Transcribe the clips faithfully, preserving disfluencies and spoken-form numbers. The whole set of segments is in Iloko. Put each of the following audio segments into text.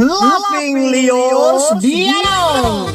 Laughing Leos Bianong!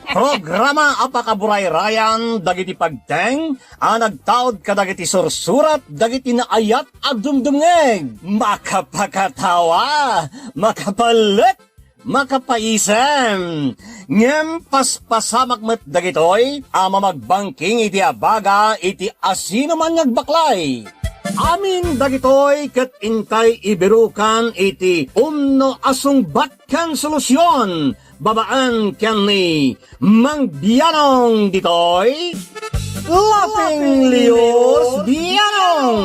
Programa a pakaburayrayan dagiti pagteng a nagtaud kadagiti sursurat dagiti naayat a dumdumngeg. Makapakatawa, makapalek, makapaisem. Ngem paspasamak met dagitoy a mamagbangking iti abaga iti asinoman nga agbaklay. Amin dagitoy ket intay ibirukan iti umno a sungbat ken solusion babaen ken ni Mang Bianong ditoy, Laughing Leos Bianong.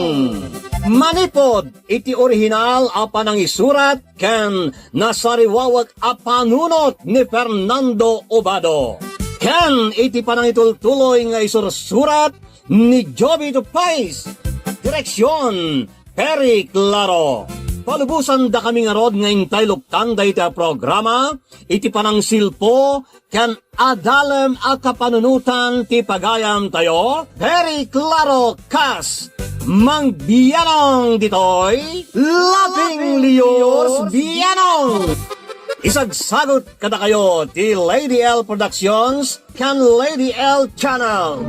Manipod iti orihinal a panangisurat ken nasariwawek a panunot ni Fernando Obado, ken iti panangitultuloy nga isursurat ni Jovito Pais. Direksion, Perry Claro. Palubosandakami ngarud nga intay luktan dayta a programa iti panangsilpo ken adalem a kapanunotan ti pagayamtayo, Perry Claro kas Mang Bianong ditoy, Laughing Leos Bianong. Isagsagut kadakayo ti Lady L Productions ken Lady L Channel.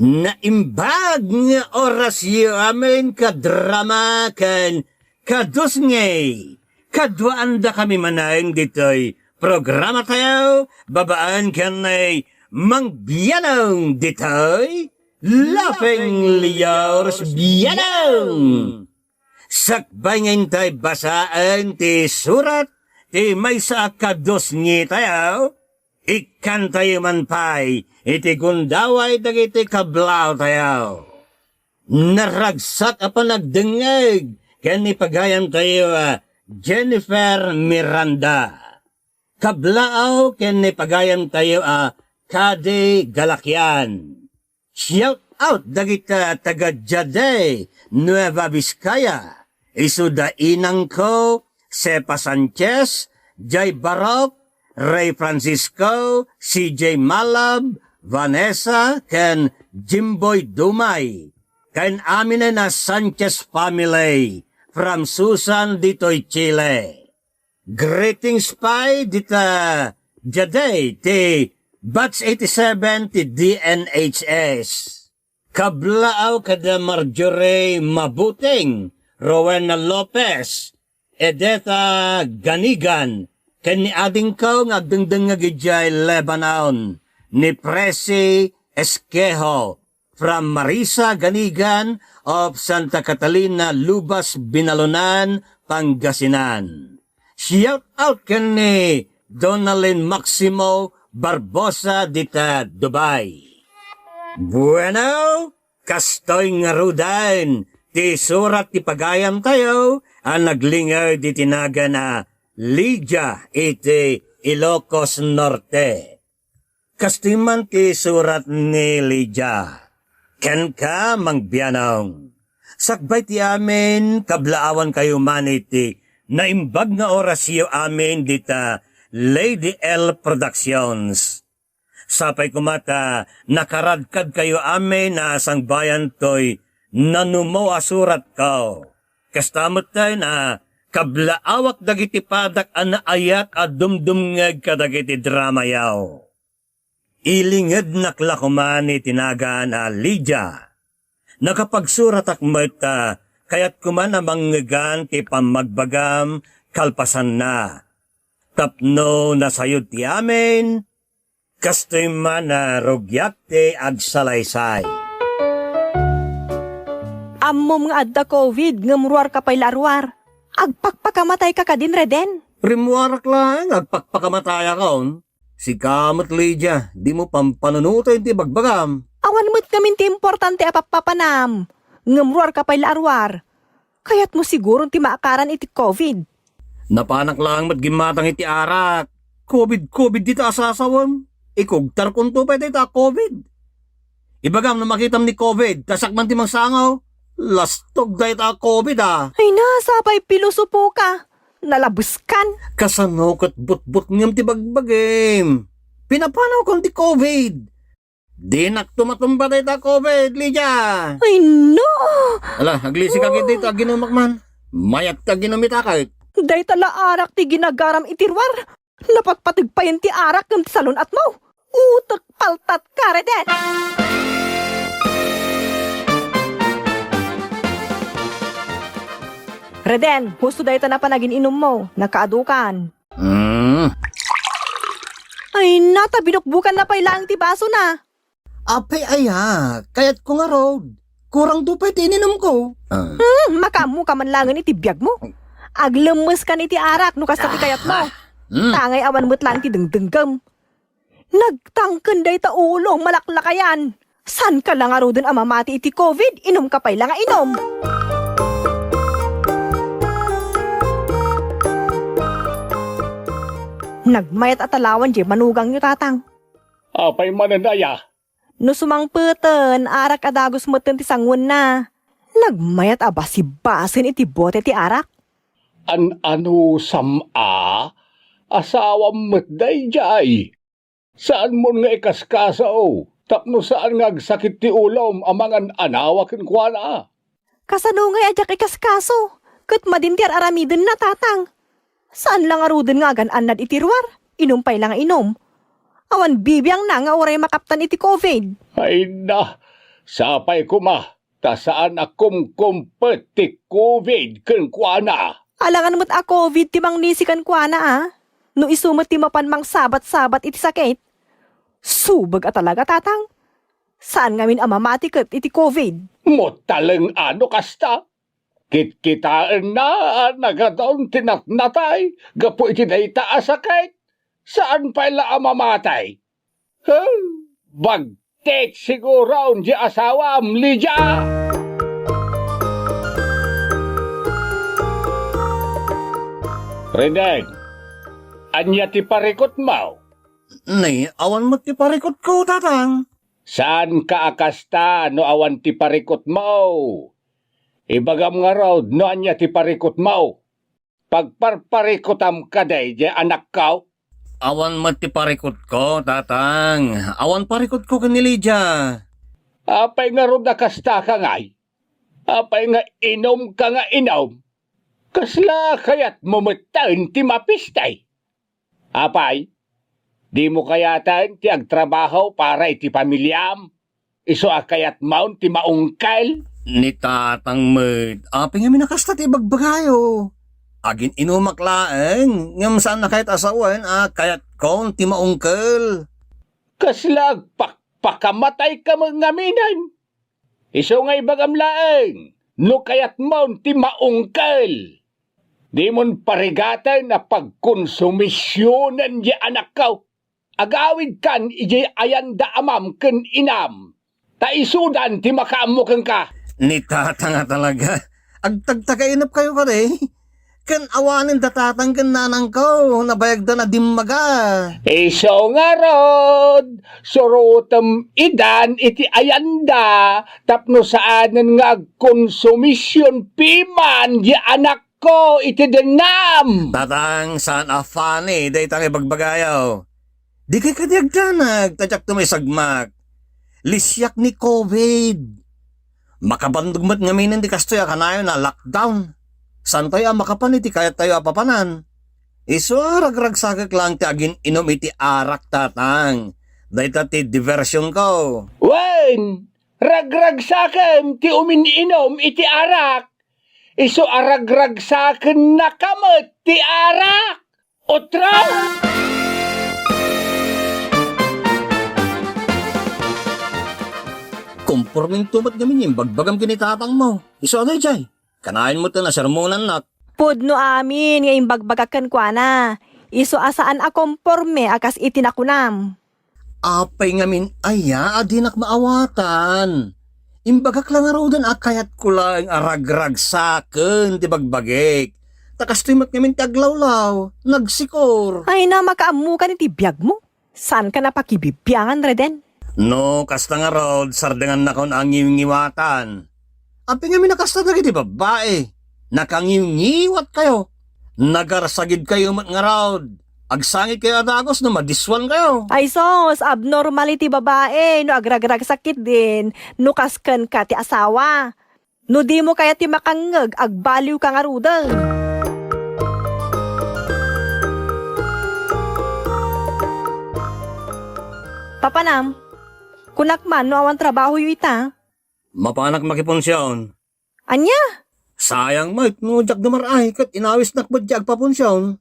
Naimbag nga orasyo amin kadrama ken kadusngey. Kaduaandakami manen ditoy programatayo babaen ken ni Mang Bianong ditoy, Laughing Leos Bianong. Sakbay nga intay basaen ti surat ti maysa a kadusngetayo, ikkantayo man pay iti gundaway dagiti kablawtayo. Naragsak a panagdengngeg ken ni pagayamtayo a Jennifer Miranda. Kablaaw ken ni pagayamtayo a Kadi Galakian. Shout out dagita taga Jade, Nueva Vizcaya. Isu da inangko, Sepa Sanchez, Jay Barok, Ray Francisco, C J Malab, Vanessa, ken Jimboy Dumay. Ken aminen a Sanchez family from Susan ditoy Chile. Greetings pay dita Jade ti Batch eighty-seven ti D N H S. Kablaaw kada Marjorie Mabuting, Rowena Lopez, Edetha Ganigan, ken ni adingko nga agdengdengngeg idiay Lebanon, ni Presi Esquejo, from Marisa Ganigan of Santa Catalina, Lubas, Binalonan, Pangasinan. Shout out ken ni Donalyn Maximo Barbosa dita Dubai. Bueno, kastoy ngaruden ti surat ti pagayamtayo a naglinged iti nagan a Lydia iti Ilocos Norte. Kastoy man ti surat ni Lydia. Kenka, Mang Bianong. Sakbay ti amin, kablaawankayo man iti naimbag nga orasyo amin dita Lady L Productions. Sapay koma ta nakaradkadkayo amin a sangbayan toy nanumo a suratko. Kasta met ten a kablaawak dagiti padak a naayat a dumdumngeg kadagiti dramayo. Ilingednak la koma ni ti nagan a Lydia. Nakapagsuratak met ta kayatko man a mangngegan ti pammagbagam kalpasanna. Tapno nasayod ti amin, kastoy man a rugiak ti agsalaysay. Ammom nga adda covid ngem ruarka pay la a ruar. Agpakpakamatayka kadin, Reden? Rimmuarak laeng agpakpakamatayakon. Sika met, Lydia, dimo pampanunoten ti bagbagam. Awan met ngamin ti importante a pappapanam. Ngem ruarka pay la a ruar. Kayatmo siguron ti maakaran iti covid. Napanak laeng met gimmatang iti arak. Covid-covid dita a sasawem. Ikugtarkonto pay dayta a covid. Ibagam no makitam ni covid, ta siak man ti mangsangaw. Lastog dayta a covid, a. Ay, nasa pay pilosopo ka. Nalabeskan. Kasano ket butbutngem ti bagbagim? Pinapanawkon ti covid. Dinak tumatumba dayta COVID, Lydia! Ay, no! Ala, aglisi ka gid dito, aginumak man. Mayat ka ginumita ka, eh. Dayta la arak ti ginagaram iti ruar. Napagpateg payen ti arak ken ti salun-atmo. Utek paltat ka, Reden! Reden, husto dayta napan agin-inummo. Nakaadukan. Mm. Ay, nata, binukbukan na pay laeng ti basona. Apay aya, kayatko ngarud. Kurang to pay ti ininumko. Ah. Hmm, makaammo ka man laengen iti biagmo. Aglemmes kan iti arak no kasta ti kayatmo. Ah, hmm. Tangay awan met laeng ti dengdenggem. Nagtangken dayta ulo, malaklakayan. Saan ka la ngaruden a mamati iti COVID? Inum ka pay la nga inum. Nagmayat a talawan diay manugangyo, Tatang. Apay manen aya? No sumangpeten, arak a dagus metten ti sanguenna. Nagmayat a basibasen iti bote ti arak. An-anusam a? Asawam met daydiay. Saanmon nga ikaskaso tapno saan nga agsakit ti ulom a mangan-anawa kenkuana. Kasano ngay a diak ikaskaso? Ket madin ti ar-aramidenna, Tatang. Saan la ngaruden nga agan-annad iti ruar, inum pay la nga inum. Awan bibiangna nga uray makaptan iti COVID. Ay na, sapay koma, ta saan a kumkumpet ti COVID kenkuana. Alangan met a COVID ti mangnisi kenkuana, a? No isu met ti mapan mangsabat-sabat iti sakit. Subeg a talaga, Tatang. Saan ngamin a mamati ket iti COVID. Mo taleng a no kasta. Kitkitaenna a nagadun ti natnatay gapu iti dayta a sakit. Saan pay la a mamatay. Huh? Bagtit siguron ti asawam, Lydia! Reden, ania ti parikutmo? Ni, awan met ti parikutko, Tatang. Saanka a kasta no awan ti parikutmo? Ibagam ngarud no ania ti parikutmo. Pagparparikutam kadi diay anakko? Awan met ti parikutko, Tatang. Awan parikutko ken ni Lydia. Apay ngarud a kasta ka ngay? Apay nga inum ka nga inum? Kasla kayatmo metten ti mapiste? Apay, dimo kayaten ti agtrabaho para iti pamiliam? Isu a kayatmon ti maungkel? Ni Tatang met, apay ngamin a kasta ti ibagbagayo? Agin-inumak laeng, ngem saan a kayat a sawen a kayatkon ti maungkel. Kasla agpakpakamatay ka met ngaminen? Isu nga ibagam laeng, no kayatmon ti maungkel, dimon parigaten a pagkonsumisionen diay anakko. Agawidkan idiay ayanda amam ken inam, ta isudan ti makaammo kenka. Ni Tatang a talaga. Agtagtagainepkayo kadi? Ken awanen da Tatang ken Nanangko, nabayagdan a dimmaga. Isu ngarud, surotem idan iti ayanda tapno saanen nga agkonsumision piman diay anakko iti dennam. Tatang, saan a funny dayta nga ibagbagayo. Dikay kadi agdanag, ta diakto maisagmak. Lisiak ni COVID. Makabannogmo met ngaminen ti kastoy a kanayon a lockdown. Saantayo a makapan iti kayattayo a papanan. Isu a ragragsakek laeng ti agin-inum iti arak, Tatang. Dayta ti diversionko. Wen, ragragsakem ti umin-inum iti arak. Isu a ragragsakennaka met ti arak. Otra! Kompormento met ngamin nga imbagbagam ken ni Tatangmo. Isu a daydiay, kanayon met a sermonannak. Pudno amin nga imbagbagak kenkuana. Isu a saan a komporme a kas iti nakunam. Apay ngamin aya a dinak maawatan? Imbagak la ngaruden a kayatko laeng a ragragsaken ti bagbagik. Ta kastoy met ngamin ti aglawlaw, nagsikor. Ay na, makaammokan iti biagmo. Saankan a pakibibiangan, Reden? No, kasta ngarud, sardengannakon a ngiwngiwatan. Apay ngamin a kasta dagiti babbai? Nakangiwngiwatkayo. Nagarsagidkayo met ngarud. Agsangitkayo a dagus no madiswankayo. Ay sus, abnormal iti babai no agragragsak ketdin no kas kenka ti asawa. No dimo kayat ti makangngeg, agbaliwka ngaruden. Papanam, kunak man no awan trabahoyo ita? Mapanak makipunsion. Ania? Sayang met no diak dumar-ay ket inawisnak met diay agpapunsion.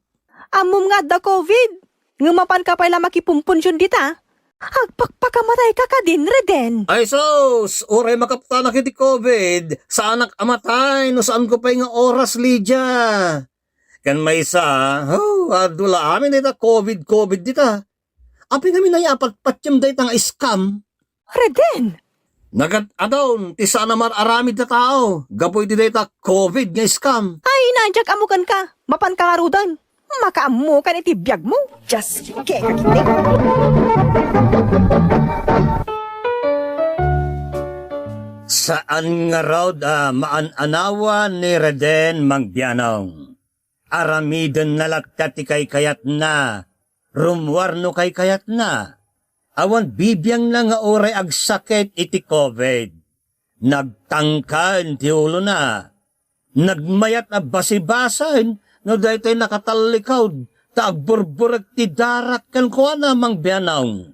Ammom nga adda covid? Ngem mapanka pay la makipumpunsion dita? Agpakpakamatayka kadin, Reden. Ay sus! Uray makaptanak iti covid, saanak a matay no saanko pay nga oras, Lydia. Ken maysa, oh, adu la amin dayta covid, covid dita. Apay ngamin aya a patpatiem dayta nga scam? Reden! Nagad-adun ti saan a mar-aramid a tao gapu iti dayta covid nga scam. Ay, na, diak ammo kenka. Mapanka ngaruden. Makaammokan iti biagmo. Just kekagiti. Saan ngarud a maan-anawan ni Reden, Mang Bianong. Aramidenna latta ti kaykayatna, rummuar no kaykayatna. Awan bibiangna nga uray agsakit iti covid. Nagtangken ti ulona. Nagmayat a basibasen no daytoy nakatallikud ta agburburek ti darak kenkuana, Mang Bianong.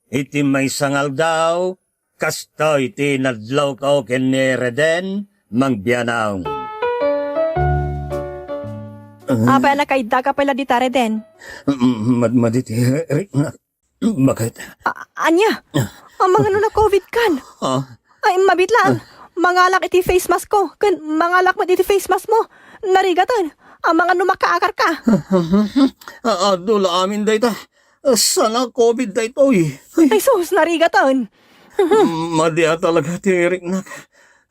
Iti maysa nga aldaw, kastoy ti nadlawko ken ni Reden, Mang Bianong. Apay a nakaiddaka pay la dita, Reden? Mm, mad-, madi ti riknak. Bakit? A-, ania? Amangan no na-covid kan? Ah. Ay, mabitlaan. Ah. Mangalak iti face mask ko. Ken mangalak met iti face mask mo. Narigaten. Amangan no makaakarka. Ah, adu la amin dayta. Saan a covid daytoy. Ay, sus, narigaten. Madi a talaga ti riknak.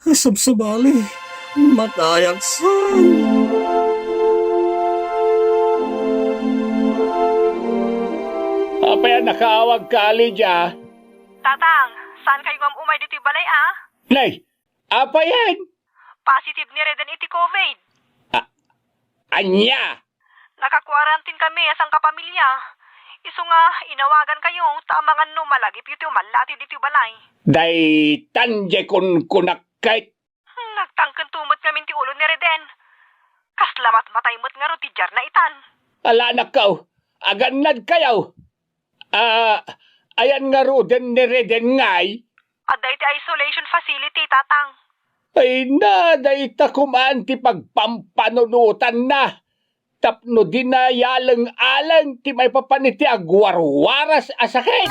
Sabsabali. Matayaksan. Apay a nakaawagka, Lydia? Tatang, saan kayo nga umay ditoy balay, a? Nay, apayen? Positive ni Reden iti covid. A-, ania? Naka-quarantine kami a sangkapamilya. Isu nga, inawagan kayo, ta amangan no malagipyo ti umallati ditoy balay. Daytan diay kunkunak ket. Hmm, nagtangken to met ngamin ti ulo ni Reden. Kasla matmatay met ngarud ti diarna itan. Ala, anakko, agannad kayo. Ah, ayan ngaruden ni Reden ngay? Adda iti isolation facility, Tatang. Ay na, dayta kuman ti pagpampanunotanna. Tapno dina yaleng-aleng ti maipapan iti agwarwaras a sakit.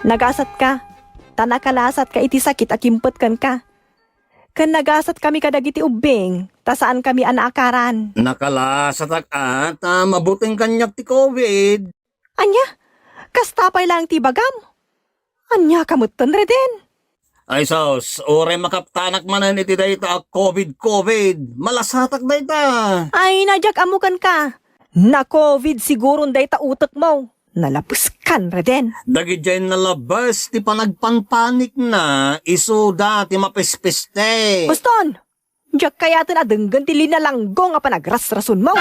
Nagasatka, ta nakalasatka iti sakit a kimpet kenka. Ken nagasatkami kadagiti ubbing, ta saankami a naakaran. Nakalasatak a, ta mabuteng kaniak ti covid. Ania? Kasta pay laeng ti ibagam? Ania ka metten, Reden? Ay sus, uray makaptanak manen iti dayta a covid, covid. Malasatak dayta. Ay, na diak ammo kenka. Na-covid siguron dayta utekmo. Nalabeskan, Reden. Dagidiay nalabes ti panagpanpanikna, isuda ti mapispiste. Uston! Diak kayaten a denggen ti linalanggo nga panagrasrasonmo.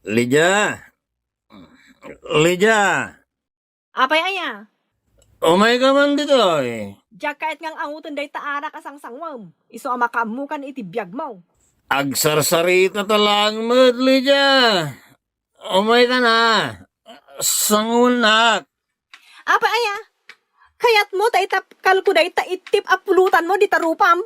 Lydia! Lydia! Apay aya? Umayka man ditoy. Diak kayat nga ang-angoten dayta arak a sangsanguem. Isu a makaammokan iti biagmo. Agsarsaritata laeng met, Lydia. Umayka na. Sanguennak. Apay aya? Kayatmo ta itapkalko dayta ittip a pulutanmo dita rupam?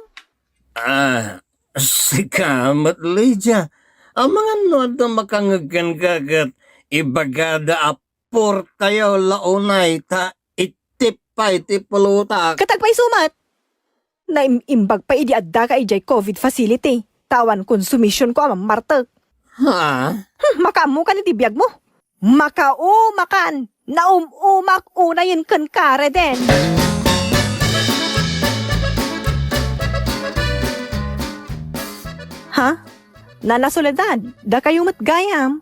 Ah, sika met, Lydia. Amangan no adda makangngeg kenka ket ibagada a portayo la unay ta ittip pay ti pulutak. Ket agpayso met, naim-imbag pay idi addaka idiay covid facility, ta awan konsumisionko a mammartek. Ha? Hmm, makaammokan iti biagmo. Makaumakan! Naum-umak unayen kenka, Reden! Ha? Nana Soledad, dakayo met gayam?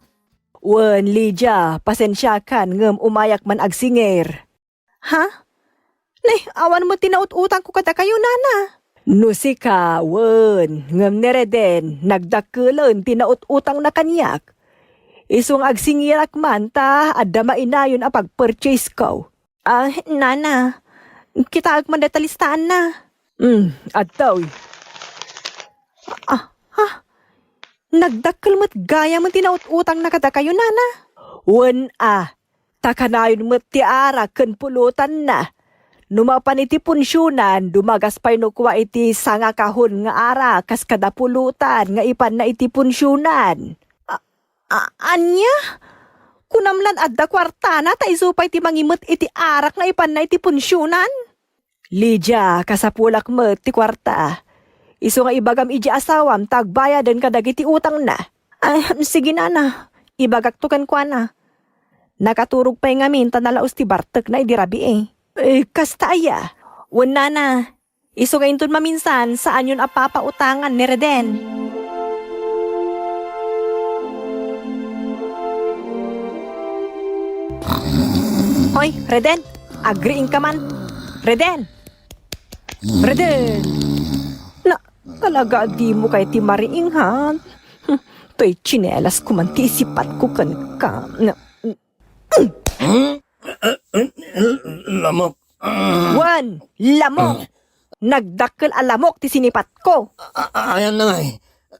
Wen, Lydia, pasensiakan ngem umayak man agsingir. Ha? Nay, awan met ti naut-utangko kadakayo, nana. No sika, wen, ngem ni Reden, nagdakkelen ti naut-utangna kaniak. Isu nga agsingirak man ta adda mainayon a pag-purchase ko. Ah, nana, kitaek man dayta listaanna. Hmm, adtoy. Ah, ha? Nagdakkel met gayam ti naut-utangna kadakayo, nana? Wen a, ta kanayon met ti arak ken pulutanna. No mapan iti punsionan, dumagas pay no kua iti sangakahon nga arak kas kada pulutan nga ipanna iti punsionan. A-, ania? Kunam lan adda kuartana ta isu pay ti mangimet iti arak nga ipanna iti punsionan? Lydia, kasapulak met ti kuarta. Isu nga ibagam iti asawam ta agbayaden kadagiti utangna. Ay, sige, nana. Ibagakto kenkuana. Nakaturog pay ngamin ta nalaos ti bartekna idi rabii. Eh, kasta aya? Wen, nana. Isu nga inton maminsan, saanyon a papautangan ni Reden. Hoy, Reden! Agriingka man! Reden! Reden! Na, talaga a dimo kay ti mariing, ha? Hm, toy tsinelas ko man ti isipatko kenka. Na, Lamok. Wen, lamok! Nagdakkel a lamok ti sinipatko. A-, a-, ayan na ngay.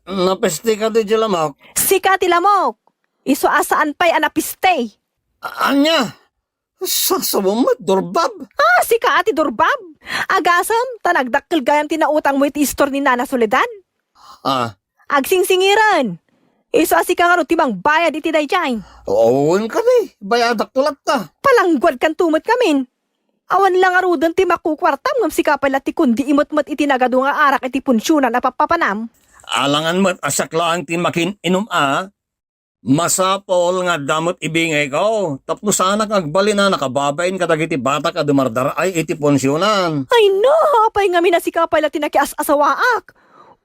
Napesti ka di lamok. Sika ti lamok! Isu a saan pay a napesti. A-, anya? Sasawem met, durbab. Ah, sika a ti durbab? Agasem, ta nagdakkel gayam ti nautangmo iti istor ni Nana Soledad. Ah. Agsingsingiren! Isu a sika ngarud ti mangbayad iti daydiay. Wen kadi, bayadakto latta. Palangguadkanto met ngamin. Awan la ngaruden ti makukuartam ngem sika pay la ti kundi imetmet iti nagadu nga arak iti punsionan a pappapanam. Alangan met a siak laeng ti makin-inum a. Masapul nga adda met ibingayko tapno saanak nga agbalin a nakababain kadagiti batak a dumardar-ay iti punsionan. Ay no, apay ngamin a sika pay la ti nakias-asawaak?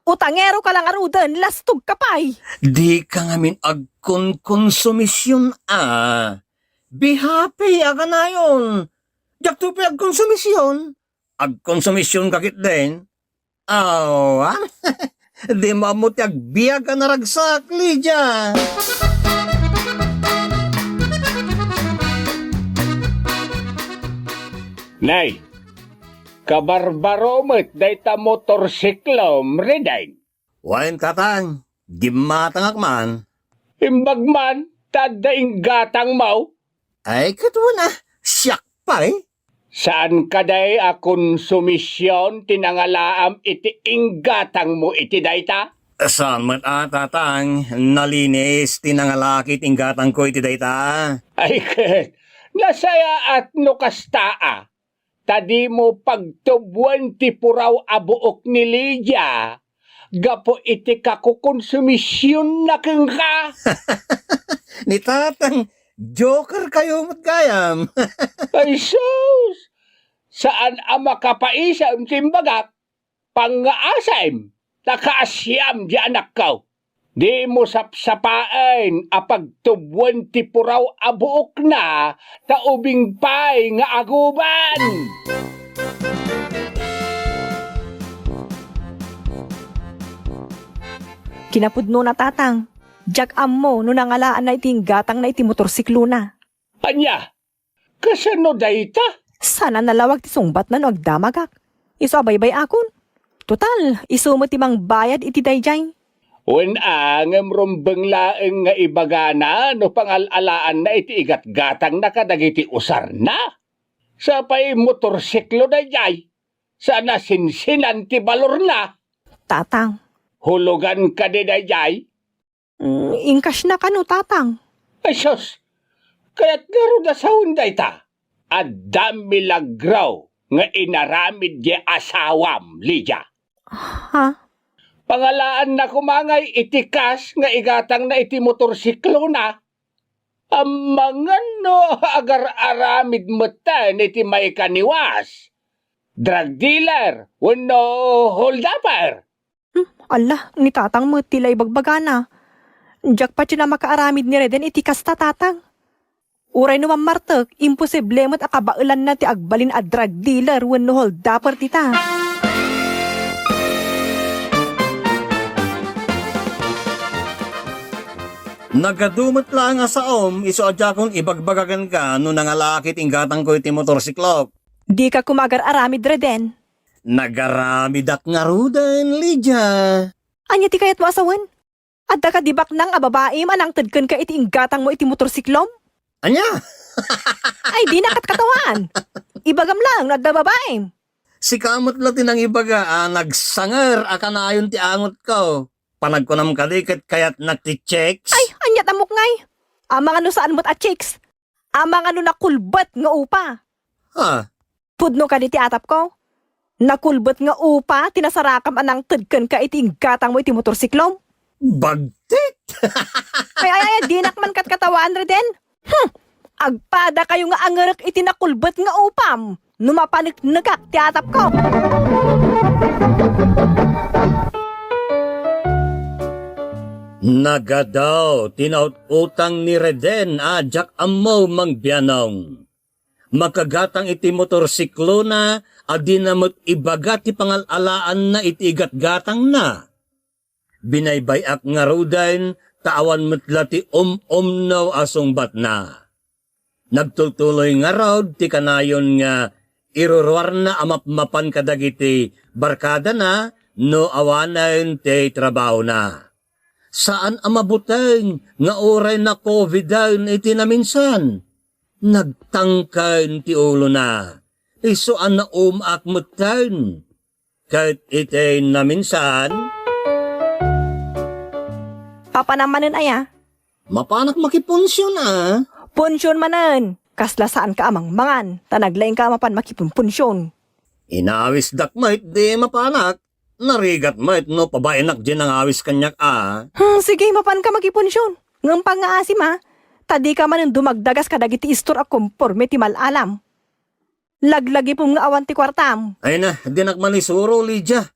Utangero ka la ngaruden, lastog ka pay. Di ka ngamin agkonkonsumision a. Be happy a kanayon. Diakto pay agkonsumision. Agkonsumision ka ketdin. Awan. Di mo ammo ti agbiag a naragsak, Lydia. Nay, kabarbaro met dayta motorsiklom, Reden. Wen, Tatang, gimmatangak man. Imbag man, ta adda inggatangmo. Ay, ket wen a, siak pay. Saan kadi a konsumision ti nangalaam iti inggatangmo iti dayta? Saan met a, Tatang, nalinis ti nangalaak iti inggatangko iti dayta. Ay, ket, nasayaat no kasta a. Ta dimo pagtubwen ti puraw a buok ni Lydia gapu iti kakukonsumisionna kenka. Ni Tatang, joker kayo met gayam. Ay sus! Saan a makapaisem ti imbagak, pangngaasaem, ta kaasiam di anakko. Dimo sapsapaen a pagtubwen ti puraw a buokna, ta ubing pay nga aguban. Kinapudnona, Tatang, diak ammo no nangalaanna iti inggatangna iti motorsiklona. Ania? Kasano dayta? Saan a nalawag ti sungbatna no agdamagak. Isu a baybay-akon. Total, isu met ti mangbayad iti daydiay. Wen a, ngem rumbeng laeng nga ibagana no pangal-alaanna iti igatgatangna kadagiti usarna. Sapay motorsiklo daydiay. Saan a sinsinan ti balorna. Tatang. Hulugan kadi daydiay? Mm, inkasna kano, Tatang? Ay sus! Kayat ngarud a sawen dayta. Adda milagro nga inaramid di asawam, Lydia. Ha? Pangalaanna koma ngay iti kas nga igatangna iti motorsiklona. Amangan no agar-aramid metten iti maikaniwas. Drug dealer wenno holdupper. Hmm, ala, ni Tatang met ti la ibagbagana. Diak patien a makaaramid ni Reden iti kasta, Tatang. Uray no mammartek, imposible met a kabaelanna ti agbalin a drug dealer wenno holdaper dita. Nagadu met laeng a saom, isu a diakon ibagbaga kenka no nangalaak iti inggatangko iti motorsiklok. Dika koma agar-aramid, Reden. Nagaramidak ngaruden, Lydia. Ania ti kayatmo a sawen? Adda kadi baknang a babaim a nangted kenka iti inggatangmo iti motorsiklom? Ania? Ay, dina katkatawaan. Ibagam laeng no adda babaim. Sika met la ti nangibaga a nagsanger a kanayon ti angotko. Panagkunam kadi ket kayatnak ti chicks? Ay, ania ti ammok ngay? Amangan no saan met a chicks? Amangan no nakulbet nga upa? Ha? Pudno kadi ti atapko? Nakulbet nga upa ti nasarakam a nangted kenka iti inggatangmo iti motorsiklom? Bagtit! Ay, ay, ay, dinak man katkatawaan, Reden. Hmm! Agpadakayo nga angerek iti nakulbet nga upam no mapaneknekak ti atapko. Nagadu ti naut-utang ni Reden a diak ammo, Mang Bianong. Makagatang iti motorsiklona a dina met ibaga ti pangal-alaanna iti igatgatangna. Binaybay-ak ngaruden ta awan met la ti um-umno a sungbatna. Nagtultuloy ngarud ti kanayon nga iruruarna a mapmapan kadagiti barkadana no awanen ti trabahona. Saan a mabuteng nga uray na-covidan iti naminsan. Nagtangken ti ulona. Isu a naum-ak metten. Ket iti naminsan, papanam manen aya? Mapanak makipunsion a. Punsion manen. Kasla saanka a mangmangan, ta naglaingka a mapan makipunpunsion. Inawisdak met di mapanak. Narigat met no pabaenak di nangawis kaniak a. Hmm, sige, mapanka makipunsion. Ngem pangngaasim a, ta dika manen dumagdagas kadagiti istor a komporme ti mal-alam. Laglagipem nga awan ti kuartam. Ay na, dinak manisuro, Lydia.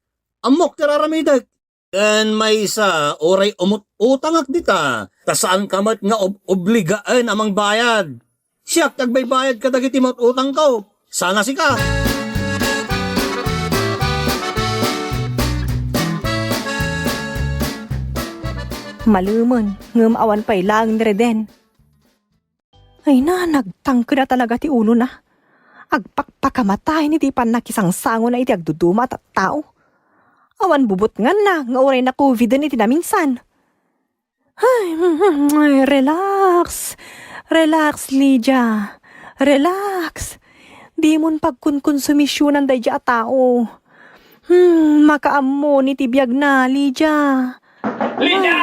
Ammok ti raramidek. Ken maysa, uray umut-utangak dita, ta saanka met nga ob-, obligaen a mangbayad. Siak ti agbaybayad kadagiti maut-utangko. Sana sika. Malemen, ngem awan pay laeng ni Reden. Ay na, nagtangken a talaga ti ulona. Agpakpakamatayen iti pannakisangsangona iti agduduma a tattao. Awan bubutnganna nga uray na-covidan iti naminsan. Ay, relax. Relax, Lydia. Relax. Dimon pagkonkonsumisionan daydi a tao. Hmm, makaammo ni ti biagna, Lydia. Lydia!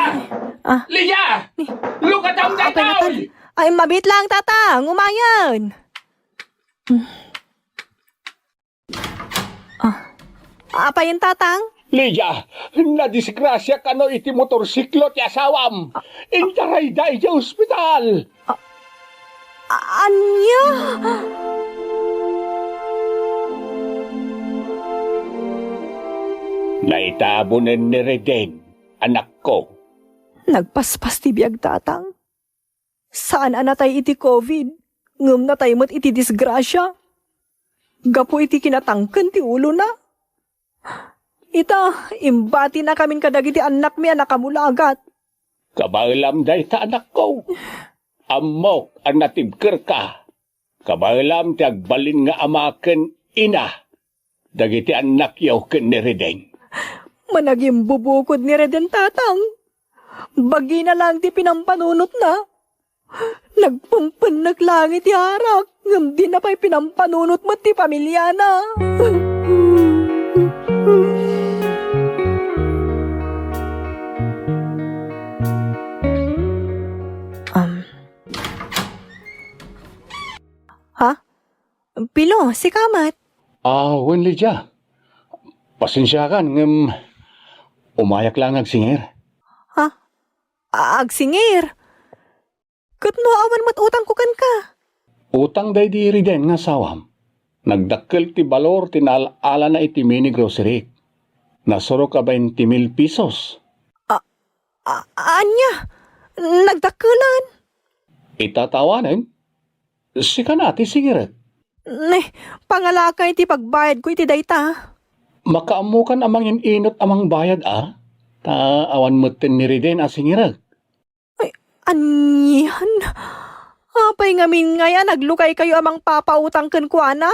Ay. Ah. Lydia! Ni- Look at ang Apay, Tatang! Ay, mabit lang, Tatang. Umayen. Hmm. Ah. Apayen, Tatang? Lydia, nadisgrasya kano iti motorsiklo ti asawam. Intarayda iti ospital. A-, ania? Naitabunen ni Reden, anakko. Nagpaspas ti biag, Tatang. Saan a natay iti covid, ngem natay met iti disgrasya. Gapu iti kinatangken ti ulona. Ita, imbatinakamin kadagiti annakmi a nakamulagat. Kabaelam dayta, anakko. Ammok a natibkerka. Kabaelam ti agbalin nga ama ken ina dagiti annakyo ken ni Reden. Managimbubukod ni Reden, Tatang. Bagina lang ti pinampanunotna. Nagpempennek lang iti arak, ngem dina pay pinampanunot met ti pamiliana. Um. Ha? Pilo, sika met? Ah, wen, Lydia. Pasensiakan, ngem umayak lang agsingir. Ha? A-, agsingir? Ket no awan met utangko kenka? Utang daydi Reden nga asawam. Nagdakkel ti balor ti naal-alana iti mini grocery. Nasurok a bainti mil pesos. A-, a-, ania? Nagdakkelan. Ita ta awanen, sika na ti singirek. Ne, pangalakay ti pagbayadko iti dayta. Makaammokan a mangin-inot a mangbayad a, ta awan metten ni Reden a singirek. Ay, anian? Apay ngamin ngay a naglukaykayo a mangpapautang kenkuana?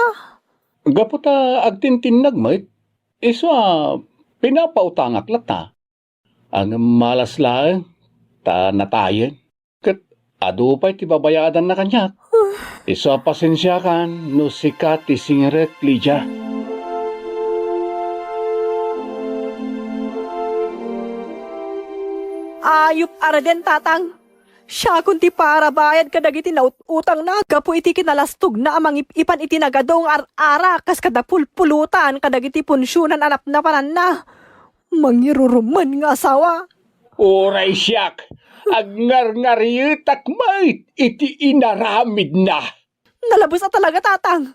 Gapu ta agtintinnag met, isu a pinapautangak latta. Ngem malas laeng, ta natayen. Ket adu pay ti babayadanna kaniak. Isu a pasensiakan no sika ti singirek, Lydia. Ayup a Reden, tatang. Siakon ti parabayad kadagiti naut-utangna gapu iti kinalastogna a mangip-ipan iti nagadu nga ar-ara kas kada pulpulutan kadagiti punsionan a napnapananna. Mangirurumen nga asawa. Uray siak, agngarngarietak met iti inaramidna. Nalabes a talaga, tatang.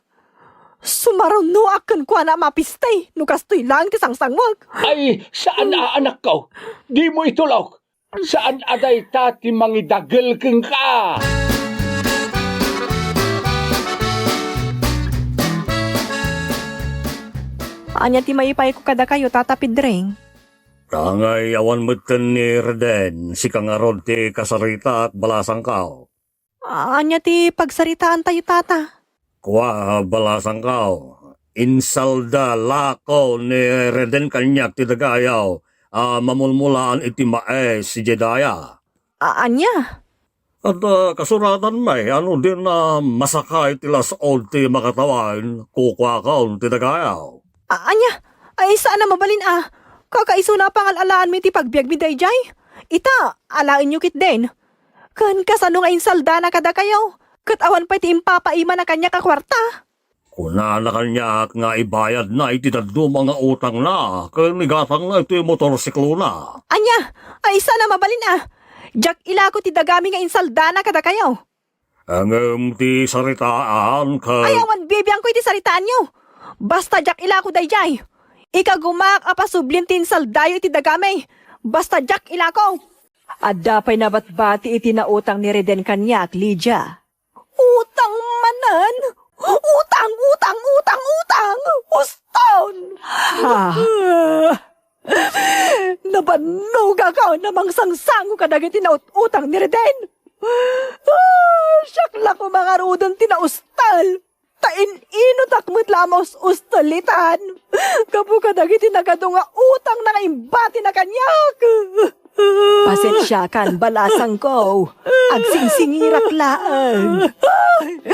Sumarunoak kenkuana a mapiste no kastoy laeng ti sangsanguek. Ay, saan a, anakko. Dimo itulok. Saan a dayta ti mangidagel kenka. Ania ti maipayko kadakayo, Tata Pedring? Tangay awan metten ni Reden, sika ngarud ti kasaritaak, balasangko. Ania ti pagsaritaantayo, Tata? Kua, balasangko, insalda lako ni Reden kaniak ti dagayaw a mamulmulaan iti maes idiay daya. A-, ania? Adda kasuratan met a no dina masaka iti las-od ti makatawen, kukuakon ti dagayaw. A-, ania? Ay, saan a mabalin a. Kakaisuna a pangal-alaanmi iti pagbiagmi daydiay. Ita, alaenyo ketdin. Ken kasano nga insaldana kadakayo? Ket awan pay ti impapaimana kaniak a kuarta. Kunana kaniak nga ibayadna iti dadduma nga utangna ken igatangna iti motorsiklona. Ania? Ay, saan a mabalin a. Diak ilako ti dagami nga insaldana kadakayo. Ngem ti saritaan ket... Ay, awan bibiangko iti saritaanyo. Basta diak ilako daydiay. Ikagumaak a pasublin ti insaldayo iti dagami. Basta diak ilako. Adda pay nabatbati iti nautang ni Reden kaniak, Lydia. Utang manen? Utang, utang, utang, utang! Uston! Ha? Nabannogak a mangsangsango kadagiti naut-utang ni Reden. Ah, siak la koma ngaruden ti naustal. Ta in-inotak met la a maus-ustel itan. Gapu kadagiti nagadu nga utangna nga imbatina kaniak. Pasensiakan, balasangko. Agsingsingirak laeng. Ay,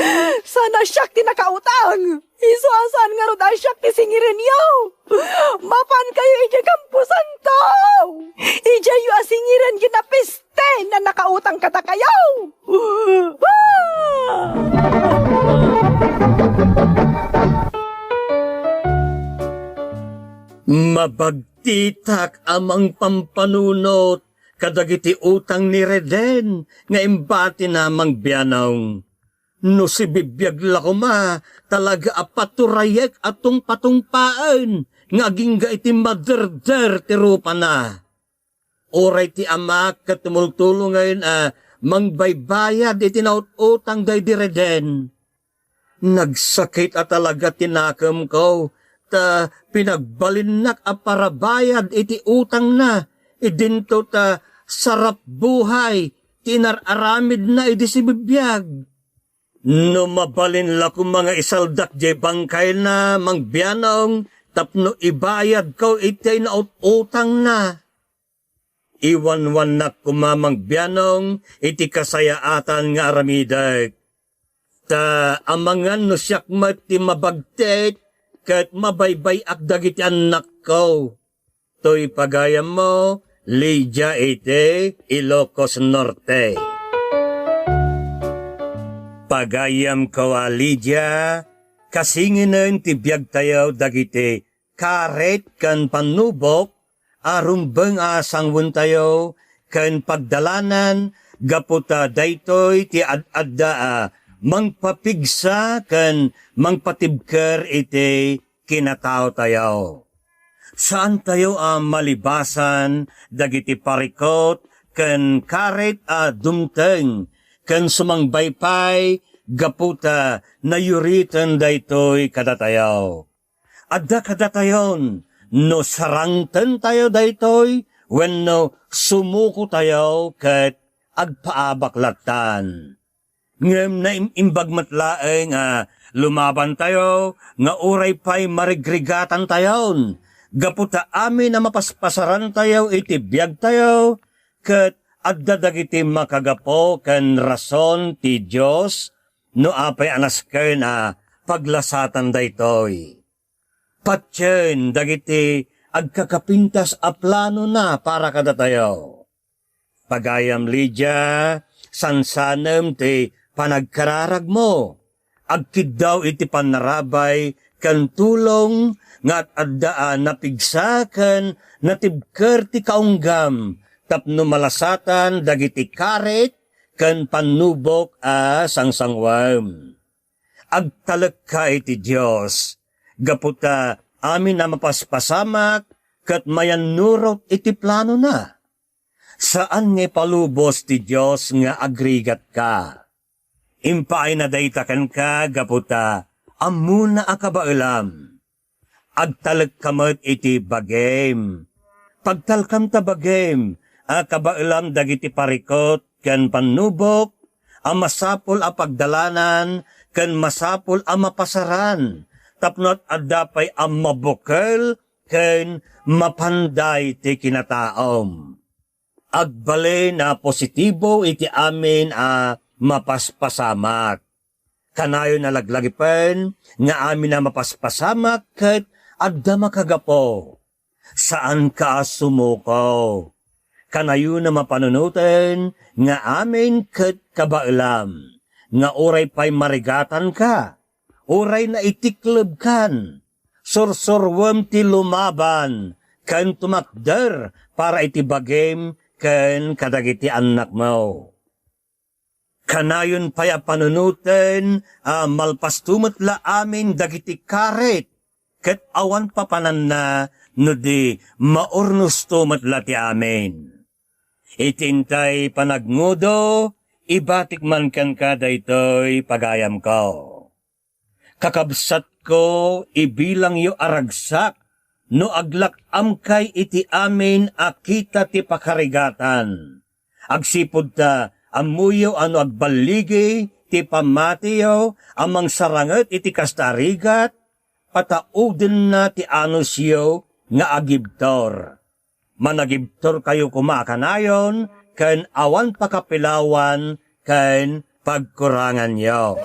saan a siak ti nakautang? Isu a saan ngarud a siak ti singirenyo. Mapankayo idiay kamposanto. Idiayyo a singirenyo a pisten a nakautang kadakayo. Ah! Mabagtitak a mangpampanunot kadagiti utang ni Reden nga imbatina, Mang Bianong. No sibibiag la koma, talaga a paturayek a tungpatungpaen nga agingga iti maderder ti rupana. Uray ti amak ket tumultulongen a mangbaybayad iti naut-utang daydi Reden. Nagsakit a talaga ti nakemko, ta pinagbalinnak a parabayad iti utangna, idinto ta sarap buhay ti inar-aramidna idi sibibiag. No mabalin la koma nga isaldak diay bangkayna, Mang Bianong, tapno ibayadko iti naut-utangna. Iwanwannak koma, Mang Bianong, iti kasayaatan nga aramidek. Ta amangan no siak met ti mabagtit ket mabaybay-ak dagiti annakko. Toy pagayammo, Lydia iti Ilocos Norte. Pagayamko a Lydia, kasinginen ti biagtayo dagiti karit ken pannubok a rumbeng a sangwentayo ken pagdalanan gapu ta daytoy ti ad-adda a mangpapigsa ken mangpatibker iti kinataotayo. Saantayo a malibasan dagiti parikut ken karit a dumteng ken sumangbay pay gapu ta nayuriten daytoy kadatayo. Adda kadatayon no sarangtentayo daytoy wenno sumukotayo ket agpaabak lattan. Ngem naim-imbag met laeng a lumabantayo nga uray pay marigrigatantayon gapu ta amin a mapaspasarantayo iti biagtayo, ket adda dagiti makagapu ken rason ti Dios no apay a nasken a paglasatan daytoy. Patien dagiti agkakapintas a planona para kadatayo. Pagayam Lydia, sansanem ti panagkararagmo. Agkiddaw iti pannarabay ken tulong nga ad-adda a napigsa ken natibker ti kaunggam tapno malasatan dagiti karit ken pannubok a sangsanguem. Agtalekka iti Dios, gapu ta amin a mapaspasamak ket mayannurot iti planona. Saan nga ipalubos ti Dios nga agrigatka. Impaayna dayta kenka gapu ta ammona a kabaelam. Agtalekka met iti bagim. Pagtalkam ta bagim a kabaelam dagiti parikut ken pannubok a masapul a pagdalanan ken masapul a mapasaran tapno adda pay a mabukel ken mapanday ti kinataom. Agbalin a positibo iti amin a mapaspasamak. Kanayon a laglagipen nga amin a mapaspasamak ket adda makagapu. Saanka a sumuko. Kanayon a mapanunoten nga amin ket kabaelam nga uray pay marigatanka, uray naitiklebkan, sursuruem ti lumaban ken tumakder para iti bagim ken kadagiti annakmo. Kanayon pay a panunoten a malpasto met la amin dagiti karit ket awan papananna no di maurnosto met la ti amin. Iti intay panagnudo, ibatik man kenka daytoy pagayamko. Kakabsatko, ibilangyo a ragsak no aglak-amkay iti amin a kita ti pakarigatan. Agsipud ta ammoyo a no agballigi ti pammatiyo a mangsaranget iti kasta a rigat, pataudenna ti anusyo nga agibtur. Managibturkayo koma a kanayon ken awan pakapilawan ken pagkuranganyo.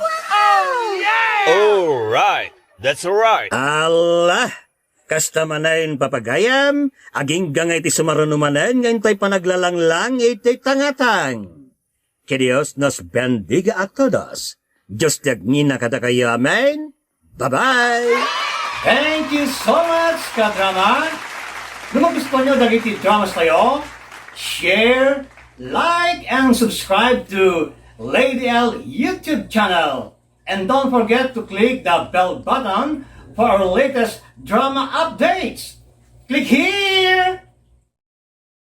All right. That's all right. Ala, kasta manen, papagayam, agingga nga iti sumaruno manen nga intay panaglalanglang iti tangatang. Que Dios nos bendiga a todos. Dios ti agngina kadakayo. Amen. Bye-bye! Thank you so much, kadrama! No magustuhan nyo dagiti dramas tayo, share, like, and subscribe to Lady L YouTube channel. And don't forget to click the bell button for our latest drama updates. Click here!